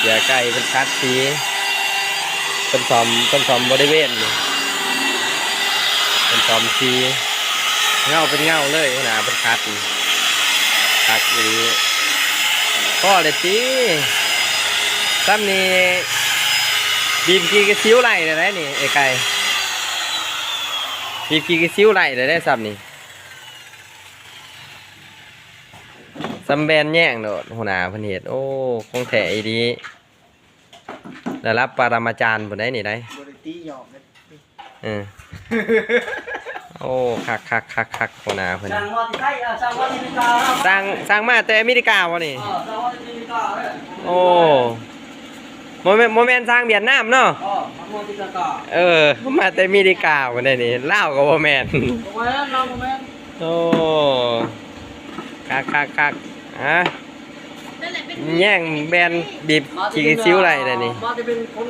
ເສືອໄກ່ເພິ່ນຂັດສີ ເພິ່ນສ້ອມ ເພິ່ນສ້ອມບໍລິເວນນີ້ ເພິ່ນສ້ອມສີ ເງົາເປັນເງົາເລີຍ ຫົວໜ້າເພິ່ນຂັດນີ້ ຄັກອີ່ຫຼີ. ພໍແລ້ວຕິ ສ່ຳນີ້ບີບຂີ້ກະຊິວໄລ່ແລ້ວໄດ໋ນີ້ ອ້າຍໄກ່ ບີບຂີ້ກະຊິວໄລ່ແລ້ວໄດ໋ສ່ຳນີ້. ສ່ຳແບນແຍງໂດດ ຫົວໜ້າເພິ່ນເຮັດ ໂອ້ ຂອງແທ້ອີ່ຫຼີ. ລະດັບປະລະມາຈານພຸ້ນໃດ໋ນີ້ໃດ໋ ບໍ່ໄດ້ຕີຫຍອກເດ້ ເອີ ໂອ້ ຄັກໆໆໆ ຫົວໜ້າເພິ່ນ ສ້າງມາແຕ່ໄທ ເອີ ສ້າງມາແຕ່ອາເມລິກາ ສ້າງ ສ້າງມາແຕ່ອາເມລິກາບໍ່ນີ້ ເອີ ສ້າງມາແຕ່ອາເມລິກາເດ້ ໂອ້ ບໍ່ແມ່ນ ບໍ່ແມ່ນສ້າງຫວຽດນາມເນາະ ເອີ ສ້າງມາແຕ່ອາເມລິກາ ເອີ ມາແຕ່ອາເມລິກາພຸ້ນໃດ໋ນີ້ ລາວກໍບໍ່ແມ່ນ ບໍ່ແມ່ນ ລາວບໍ່ແມ່ນ ໂອ້ ຄັກໆໆ ອາ ແຍງແບນບີບຂີ້ກະຊິວໄລ່ແລ້ວນີ້ ມາແຕ່ເປັນຄົນ